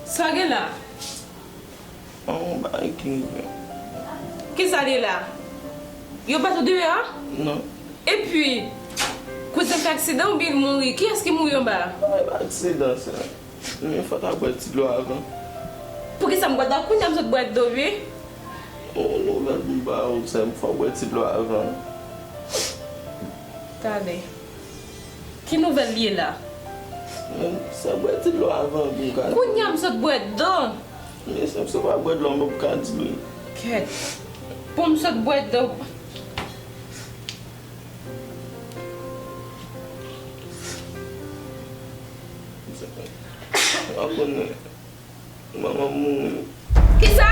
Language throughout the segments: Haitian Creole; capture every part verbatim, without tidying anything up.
Sa gen la? An, yon bagay ki rive. Kisa li la? Yo bat ou deyò a? Non. Epi, kouzen fè aksidan oubyen l mouri? Kiyès ki mouri anba a? An, e pa aksidan sa. Men fò w ta bwè ti dlo avan. Poukisa m bwè dlo? Kounye a m sot bwè dlo, wi. Yon nouvèl pou m ba ou, sè m, fò w bwè ti dlo avan. Talè. Ki nouvèl li ye la? Sè, bwè ti dlo avan pou m ka di. Kounye a m sot bwè dlo. Men sè, si w pa bwè dlo, m p ap ka di w. Kèt. Pou m sot bwè dlo. Sè, w ap konnen. Manman m mouri. Kisa?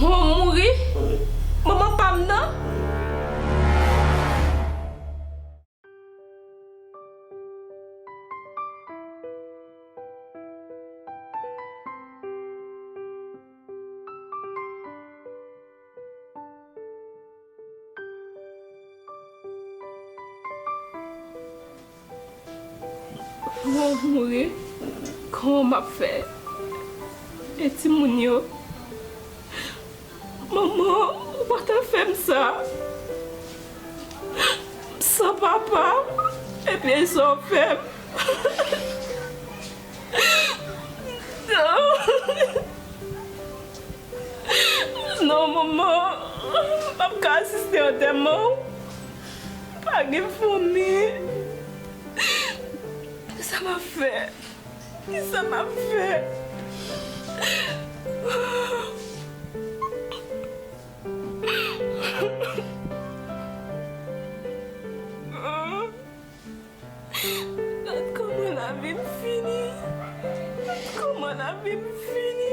Manman m mouri? Wi. Manman pa m nan? Manman mouri, kòman m ap fè? E timoun yo? Manman, ou pa ta fè m sa. M san papa, epi e sa w fè m. Non, manman, m p ap ka asiste antèman w. Pa gen fanmi. Kisa m ap fè? Kisa m ap fè? Gad kòman lavi m fini. Gad kòman lavi m fini.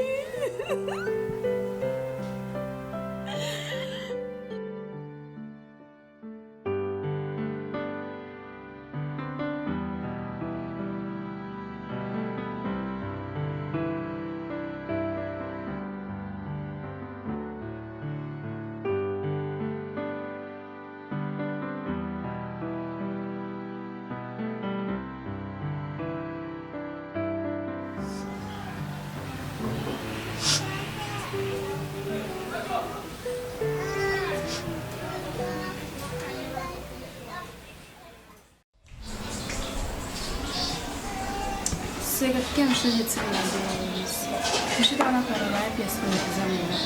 Se kè m chanje timoun nan deyò isi. M chita lakay la, pa gen pyès pou m met zanmi m nan.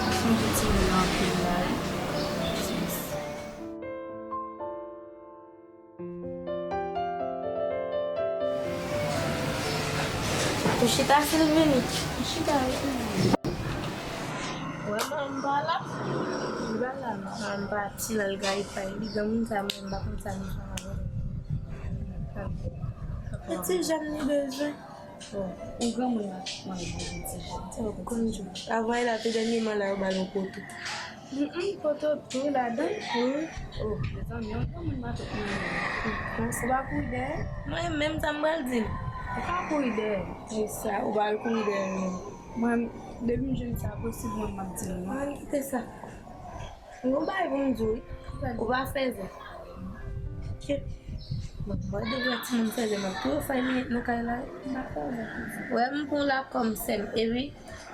M chanje timoun nan anpil la wi. Ou chita, Silvini? M chita, wi. Wè, manman m pa la. Li pa la, non. Manman m pati, l al gaye pay li. Granmoun sa, mwen, m pa konn sa li fè avè l. E ti jèn li bezwen. Bon, ou granmoun la, mwen, mwen, ti jèn. Ou konn di. Avan, e la, te dènyèman la, yo ba l yon poto. Mm, mm, poto tou ladan? Wi. Oh, mezanmi, yon granmoun mato pou mwen. Ou pa kouri dèyè? Mwen menm sa m pral di l. Ou pa kouri dèyè. E sa, ou pa al kouri dèyè l non. Mwen, depi m jwenn sa posib, mwen m ap di l non. Ann kite sa. Yon bagay pou m di w wi. Ou pa fèzè. Kèt. Bon, mwen depi wè timoun fèzè, m ap tou fè li nan kay la. M pa fèzè. Wè m pou la kòm sè m. Epi,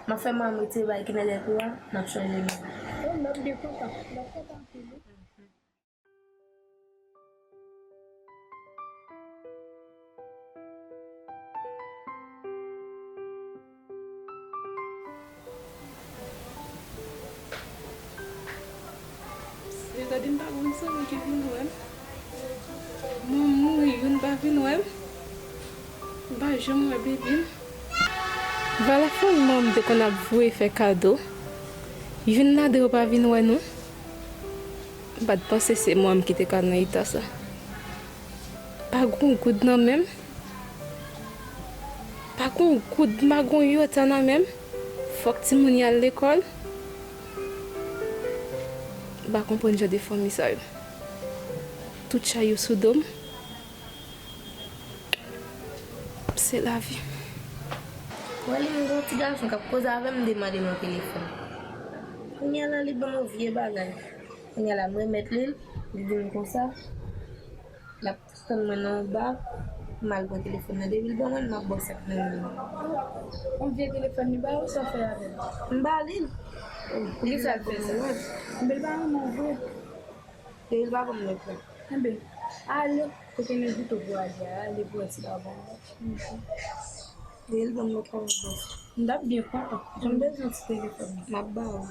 m ap fè manman m retire bagay ki nan tèt ou a, m ap chanje non. Oh, m ap byen kontan. M ap kontan anpil wi. Yo ta di m pa konn sa, men ki vin wè m. Mwen mouri, youn pa vin wè m. M pa janm wè bebi m. Valè fanmi manman m te konn ap voye fè kado. Youn ladan yo pa vin wè nou. M pa t panse se mwen m ki te ka nan eta sa. Pa gon goud nan men m. Pa gon goud, m pa gon yota nan men m. Fòk timoun yo al lekòl. M pa konprann jan de fanmi sa yo. Tout chay yo sou do m. Se lavi. Wè li menm, gon ti gason k ap koze avè m, li mande m yon telefòn. Kounye a la, li ban m yon vye bagay. Kounye a la, m remèt li l, li di m konsa, l ap tann mwen nan yon ba. M al pran telefòn nan, depi l ban mwen l, m ap ba w sa k nan men m. Yon vye telefòn li ba ou, sa w fè avè l? M ba li l. Poukisa l fè sa? Enben, l pa renmen w vre. Depi l pa ban m lòt la. Enben, ale kote m envite w pou ale a, ale pou wè si l pa ban w lòt. Depi l ban m lòt la, m ap ba w sa. M t ap byen kontan. Jan m bezwen ti telefòn nan. M ap ba w.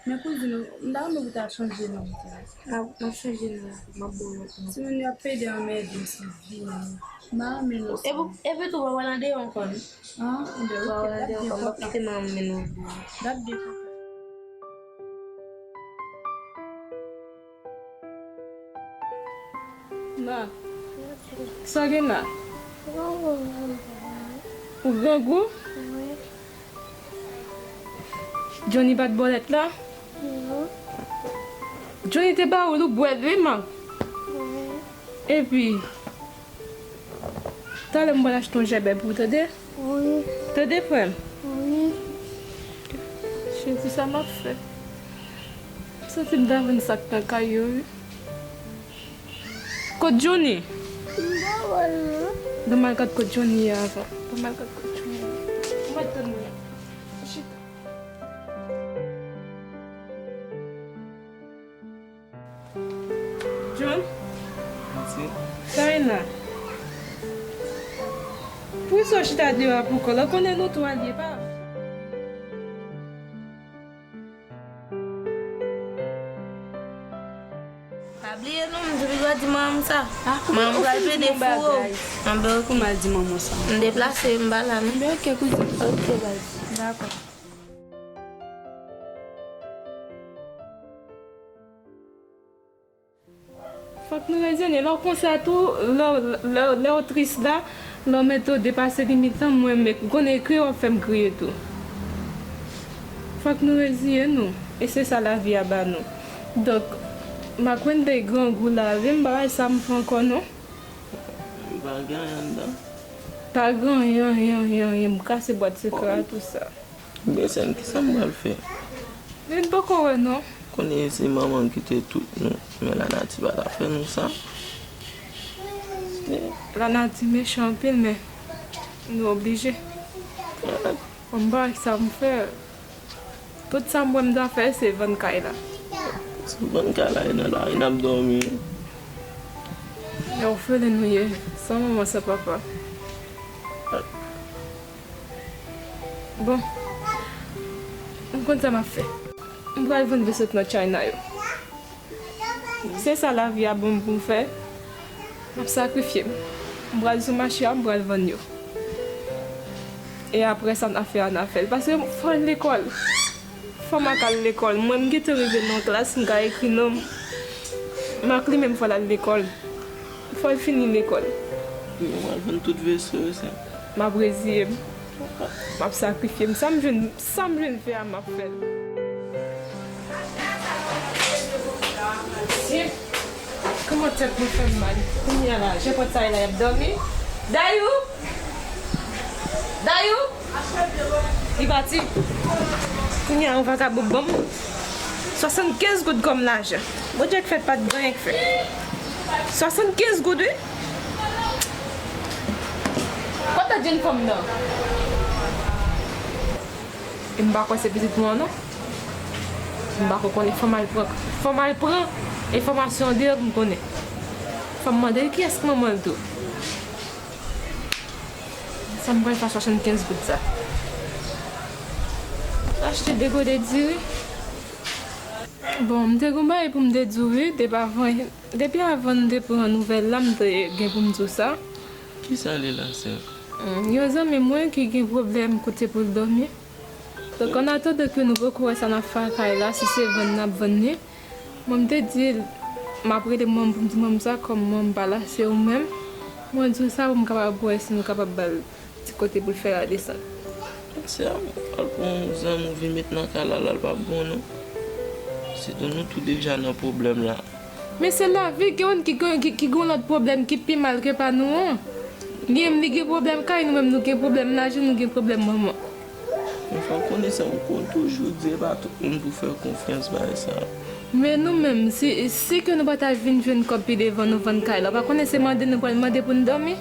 Men kouzin, m ta renmen pou w ta chanje non m tou. M ap, m ap chanje non, m ap ba w lòt non. Timoun yo ap pede anmède m sou vi m. M pa renmen non. Epi, epi tou, w pa pral andeyò ankò non. An, enben, oke, w pa pral andeyò ankò, m ap kite manman m mennen w bò. Dat byen papa. Ma, sa w gen la? Ou grangou? Wi. Johnny pa t ba w lèt la? Non. Johnny te ba ou l, ou bwè l wi, ma. Wi. Epi, talè m pral achte yon jèbè pou ou, tande? Wi. Tande, frè m? Wi. Jezi, sa m ap fè? M santi m ta vann sa k nan kay yo, wi. Kot Johnny? M pa wè l non. Ban m al gad kot Johnny ye avan. Ban m al gad kot Johnny ye. Ou mèt tann mwen. Chita. John? Sa gen la? Poukisa w chita deyò a pou kò l? Ou konnen nou twa l ye, pa? Pa bliye non, m di piga di manman m sa. Manman m pral pede foure w. Anben, oke. Kouman l di manman w sa? M deplase, m pa la non. Anben, oke, kouzin. Oke, baz. Dakò. Fòk nou rezine. Lè w konsa tou, lè, lè, lè w tris la, lè w mete w depase limit lan, mwen menm, ou konnen kriye w ap fè m kriye tou. Fòk nou reziye nou. E se sa lavi a ba nou. Donk, Marc Wendley grangou la, vin bagay sa m fè ankò non. Yo pa gen anyen anndan. Pa gen anyen, anyen, anyen, anyen. M kase bwat sekrè a, tou sa. Ebyen, sè m, kisa m pral fè? Men m poko wè non. Konnen se manman m ki te tout nou, men lanati pa ta fè nou sa. Se lanati mechan anpil, men nou oblije. Bon, m pa wè sa m fè. Tout sa m wè m ta fè, se vann kay la. Se vann kay la, e nan lari n ap dòmi. E òfelin nou ye, san manman, san papa. Bon, m konn sa m ap fè. M pral vann veso k nan China yo. Se sa lavi a ban m pou m fè. M ap sakrifye m. M pral sou mache a, m pral vann yo. E apre sa, n a fè a, n a fè l. Paske fò l lekòl. Fò m a ka al lekòl. Mwen, m gentan rive nan klas, m ka ekri non m. Marc li menm, fò l al lekòl. Fò l fini lekòl. Mwen pral vann tout veso yo, sè. M ap reziye m. M ap sakrifye m. Sa m jwenn, sa m jwenn fè a, m ap fè l. Mesye, kòman tèt mwen fè m mal. Kounye a la, jan pòt sa ye la, y ap dòmi. Dayou! Dayou! Li pati. Kounye a, yon vakabon ban m swasannkenz goud kòm lajan. Bondye k fèt pa t gen anyen k fè. Swasannkenz goud, wi. Kote jenn fanm nan? E m pa kwè se pitit mwen an, non. M pa ko konnen, fò m al pran, fò m al pran enfòmasyon de yo pou m konnen. Fò m mande l kiyès k manman l tou. Sa m pral fè swasannkenz goud sa? Achte de gode diri. Bon, m te gon bagay pou m te di w wi, depi avan, depi avan n te pran nouvèl la, m te gen pou m di w sa. Kisa l ye la, sè? Hmm, yon zanmi mwen ki gen pwoblèm kote pou l dòmi. Donk, an atandan ke nou poko wè sa n ap fè ak kay la, si se vann n ap vann li, mwen, m te di l, m ap rele manm pou m di manm sa, kòm manm pa la, se ou menm. Mwen di w sa pou m kapab wè si nou kapab ba l ti kote pou l fè ladesann. Sè a, al pran yon zanmi w vin met nan kay la, la l p ap bon, non. Sitou nou tou deja nan pwoblèm la. Men se lavi, gen youn ki, ki, ki gen lòt pwoblèm ki pi mal ke pa nou an. Li menm, li gen pwoblèm kay, nou menm, nou gen pwoblèm lajan, nou gen pwoblèm manman. Men fò w konnen sa, ou konn toujou di, e pa tout moun pou fè konfyans bagay sa. Men nou menm, si, si ke nou pa ta vin jwenn kòb pi devan, nou vann kay la, ou pa konnen se mande nou pral mande pou n dòmi?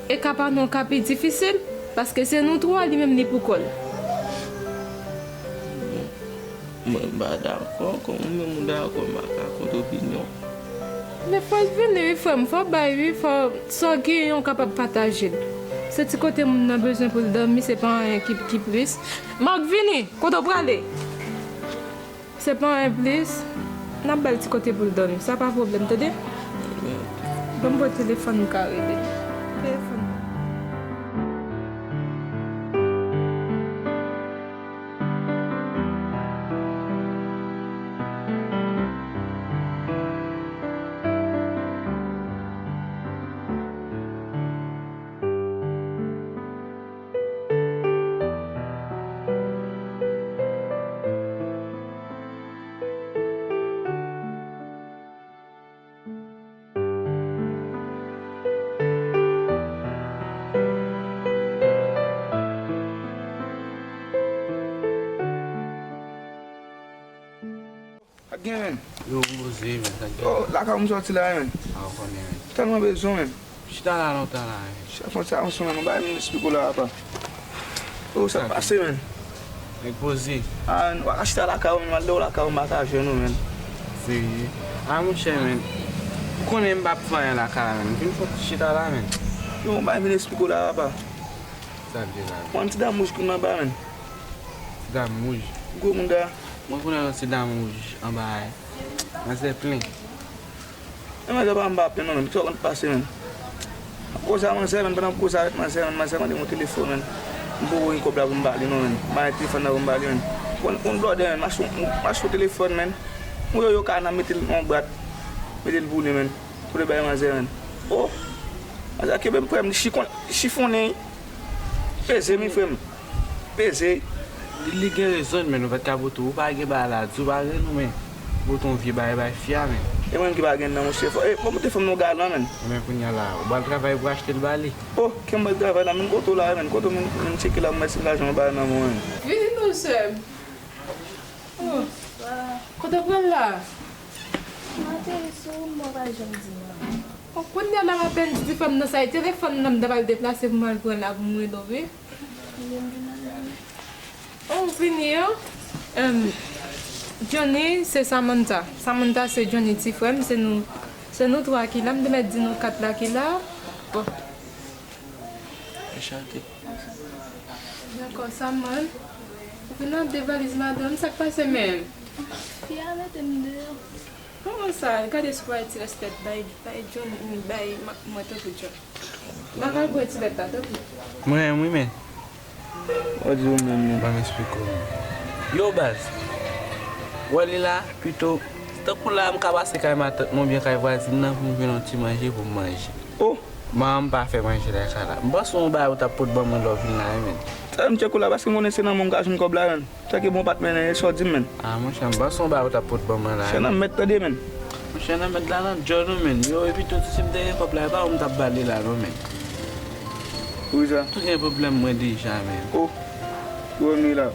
E ka pa nou ka pi difisil, paske se nou twa, li menm li pou kò l. Mwen pa dakò, kòm ou menm ou dakò, m pa ka kont opinyon. Men fò l vini wi, frè m, fò w bay wi, fò sa w genyen w kapab pataje l. Se ti kote moun nan bezwen pou l dòmi, se pa anyen ki, ki plis. Marc, vini, kote w prale? Se pa anyen plis, n ap ba l ti kote pou l dòmi, sa pa pwoblèm, tande? Ban m wè telefòn m ka rele. Telefòn. Sa k gen, menn? Yo, poze, menn, sa k gen? Oh, lakay ou m sòti la, menn. A, ou konnen, menn. Tèlman bezwen, menn. Chita la lontan la, menn. Chita fon sa, yon sou, menn, ou bay menm esplike w la, apa. Oh, sa k pase, menn? Nèg poze. A, menn, w a ka chita lakay ou, menn, m al lè w lakay ou, m pa ka jwenn ou, menn. Serye? A, monchè, menn. Ou konnen m p ap fè anyen lakay la, menn. Vin fè yon ti chita la, menn. Yo, ou bay vin esplike w la, apa. Sa l ye la, menn? Mwen, ti dam wouj ki nan ba, menn. Ti dam wouj? Gwo moun da. Mwen konnen yon ti dam wouj anba a. Manzè plen. E manzè pa m pa plen non, menn. Sa w konn pase, menn? M ap koze a manzè, menn. Pandan m ap koze avèk manzè, menn, manzè mande m yon telefòn, menn. M poko gen kòb la pou m ba li non, menn. M pa gen telefòn nan pou m ba li, menn. Konn, konn blòdè, menn. M achte yon, m achte yon telefòn, menn. M wè yo ka nan mete l nan yon bwat. Mete l pou li, menn. Pou li bay manzè, menn. Oh! Manzè kenbe m, frè m. Li chifon, li chifonnen. Peze m wi, frè m. Peze. Li, li gen rezon, menn, ou pa t ka pote, ou pa gen bagay la, di ou pa gen nou, men. Pote yon vye bagay bay fi a, menn. E mwen ki pa gen nan, monchè. Fò, e, fò moute fanm nan yon galon, menn. Men kounye a la, ou pral travay pou achte l ba li. Oh, ke m pral travay la, menn, kote w la, menn, kote w, menn, menn, tcheke la, mwen si m ka jwenn yon bagay nan men w, menn. Vini non, sè m. Oh. Bonswa. Kote w pral la? M ateri sou ou, mwen pa janm di mwen. Oh, kounye a la m apèn di ti fanm nan sa e telefòn nan m ta pral deplase pou m al pran la pou m rele w, wi. Ou vini yo? Em, Johnny se Samantha. Samantha se Johnny ti frè m. Se nou, se nou twa ki la. M te mèt di nou kat la ki la. Bon. Anchante. Dakò, Saman. Ou vin ap de valiz madanm, sa k pase menm? Fi a mete m deyò. Kòman sa? Gade si w pa retire tèt, bay, bay John, bay ma-, mwen tankou John. M pa ka bwè ti lèt la, tanpri. Mwen, wi, men. Ou di ou menm, non. Ban m esplike w, men. Yo, baz. Wè li la, pito, tankou la, m ka pase kay matant mwen, oubyen kay vwazin nan, pou m jwenn yon ti manje pou m manje. Oh! Manman m pa fè manje lakay la. M panse yon bagay ou t ap pot ban mwen lè w vin la, wi, men. Sa m tcheke w la, paske m konnen se nan men w m ka jwenn kòb la, men. Sa ki bon, pa t mennen, e sa w di m, men. A, monchè, m panse yon bagay ou t ap pot ban mwen la. Chè nan mèt, tande, men. Monchè, nan mèt la, nan djòl ou, men. Yo, epi tou, si m te gen kòb la, e pa ou m t ap ba li la, non, men. Poukisa? Tou gen pwoblèm mwen deja, men. Oh, ou renmen la.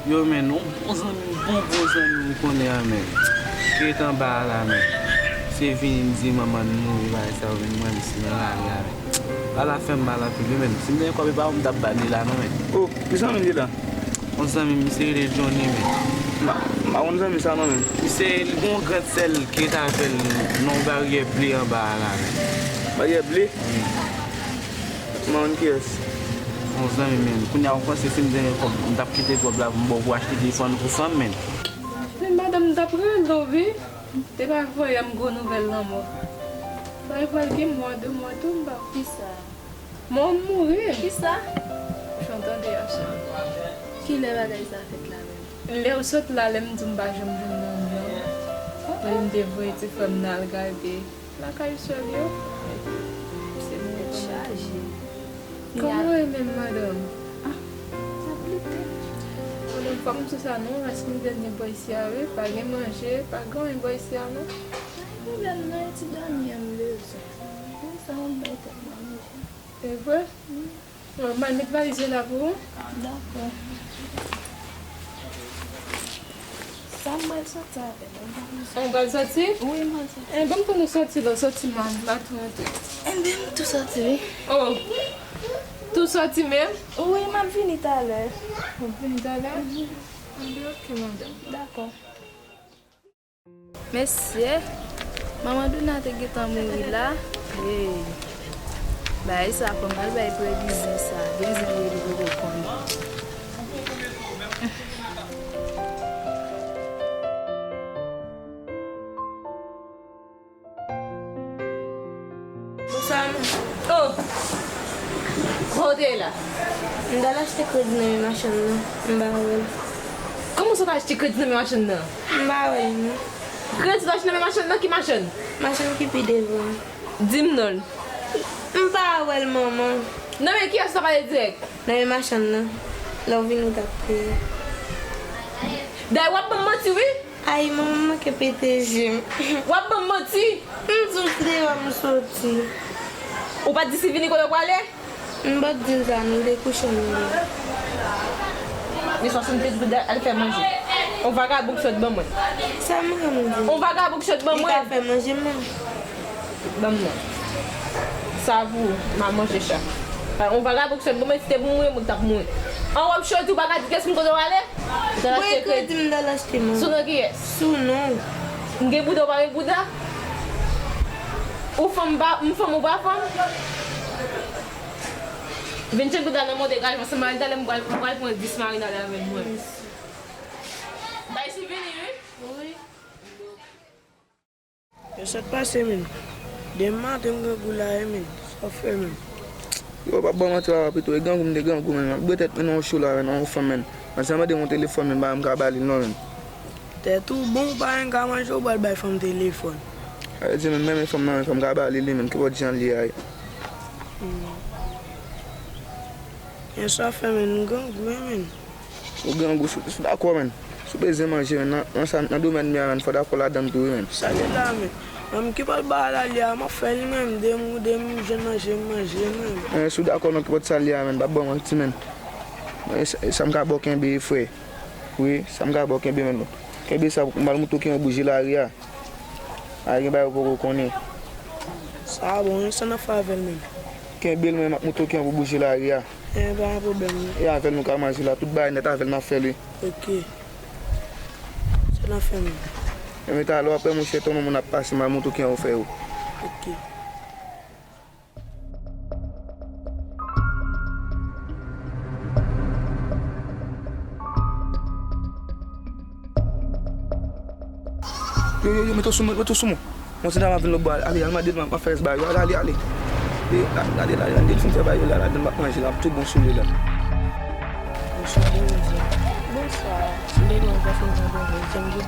Yo, men, yon bon zanmi, bon, bon zanmi m konnen an, men. Ki ret anba a la, men. Se vini m di manman n mouri, bagay sa yo, men, mwen, m si nan lari a, men. Bagay la fè m mal anpil, wi, men. Si m te gen kòb, e pa ou m t ap ba li la, non, men. Oh, ki zanmi m ye la? Yon zanmi m, misye rele Johnny, men. M pa, m pa konn zanmi sa, non, men. Misye, li gen yon grann sè l ki ret avè l nan yon baryè ble anba a la, men. Baryè ble? Wi. Mwen, kiyès? Yon zanmi, men. Kounye a, ou panse si m te gen kòb, m t ap kite kòb la pou m ba w pou achte telefòn pou fanm, men. Men madanm, m t ap rele w, wi. Te pa voye m gwo nouvèl lanmò. Sa e pral gen mwa, de mwa tou, m pa. Kisa? Mwen mouri. Kisa? Jan w tande a, chè. Kilè bagay sa fèt la menm? Lè w sot la, lè m di w m pa janm jwenn manmi an. Lè m te voye ti frè m nan al gade lakay sè l yo. Se mwen tèt chaje. Kòman w ye menm, madanm? Ah, sa plite. Madanm, fò m sou sa non, paske m dènye bò isi a, wi. Pa gen manje, pa gen anyen bò isi a non. Pa gen pwoblèm non, e ti dòmi an m bezwen. Wi, sa yon bay tèt mwen manje. E vre? Wi. Bon, m al met valiz yo la pou ou. Dakò. Sa m pral soti avè l, ou pral soti? Ou pral soti? Wi, m pral soti. E, ban m tann ou soti la, soti m al, m a tou antre. Enben, m tou soti, wi. Oh. Tou sòti menm? Wi, m ap vini talè. W ap vini talè? Anben, oke, madanm. Dakò. Mesye, manman Douna te gentan mouri la. Hey. Bagay sa, fò m al bay previzyon sa. Gen zen li poko konnen. Bonswa, man. Oh! Sa w te ye la? M t al achte kredi nan men machann nan. M pa wè l. Kòman sa w t al achte kredi nan men machann nan? M pa wè l, non. Kredi w t al achte nan men machann nan? Ki machann? Machann ki pi devan. Di m non l. M pa wè l, manman. Nan men kiyès w t ap pale dirèk? Nan men machann nan. Lè w vini, w t ap peye. Dayè, w ap ban m manti, wi. Ay, manman, m manke pete je m. W ap ban m manti? M di w se deyò m soti. Ou pa t di si vini kote w prale? M pa t di l sa, non, m te kouche anndan. Gen swasannkèz goud, al fè manje. On vagabon ki sot ban mwen. Sa m renmen di. On vagabon ki sot ban mwen. Li ka fè manje, man. Ban m non. Sa pou ou, m a manje sa. On vagabon ki sot ban mwen, si te pou mouri, mwen t ap mouri. An w ap choti, ou pa ka di kès moun kote w ale? Mwen kredi m t al achte, man. Sou non kiyès? Sou non. M gen bouda, ou pa gen bouda? Ou fanm, pa, m fanm, ou pa fanm? Vennsenk dola nan mwen degaje, paske m al talè m pral, m pral pran dis marinad avè mwen. Bay si vini, wi. Wi. Yo, sa k pase, menn? Demen maten m grangou la, wi, menn. Sa w fè, menn? Yo, pa ban manti papa pito, e grangou m te grangou, menn. M ap bwè tèt, menn, nan yon cho la, menn, nan yon fanm, menn. Manzè mande m yon telefòn, menn, m ka ba li l non, menn. Tèt ou bon, ou pa menm ka manje, ou pral bay fanm telefòn. Sa vle di, menn, m renmen fanm nan, menn, fò m ka ba li li, menn, ki pòt jan li a ye. Hmm. Men sa fè, menn, m grangou, wi, menn. Ou grangou, si w dakò, menn. Si w bezwen manje, menn, nan, nan sa, nan domèn m yo a, menn, fò w dakò ladan l tou, wi, menn. Sa gen la, menn? Menm ki pòt bagay la li a, m ap fè li, menn, de m, de m jwenn manje, m manje, menn. Men si w dakò nan ki pòt sa li a, menn, pa ban manti, menn. Men sa, sa m ka ba w kenbe, frè. Wi, sa m ka ba w kenbe, menn. Kenbe sa, m pral moutre w ki yon bouje lari a. A, gen bagay ou poko konnen. Sa bon, wi, sa n ap fè avè l menm? Kenbe l, mwen, m ap moutre w ki an pou bouje lari a. E, pa gen pwoblèm, non. E avè l nou ka manje la, tout bagay nèt avè l n ap fè l, wi. Oke. Sa n ap fè menm? Enben, talè w ap wè, monchè, tonton moun ap pase, m ap moutre w ki an pou fè yo. Oke. Yo, yo, yo, mete w sou mwen, mete w sou mwen. Mwen, se dam ap vin lòtbò, ale, ale, al mande l, m ap fè rès bagay yo, ale, ale, ale. E, ale, ale, ale, ale, l fin fè bagay yo la, ladan m ap manje la, m tou bon sou li la. Bonswa, bonswa. Bonswa. M te gen yon zafè m t ap regle, janm di.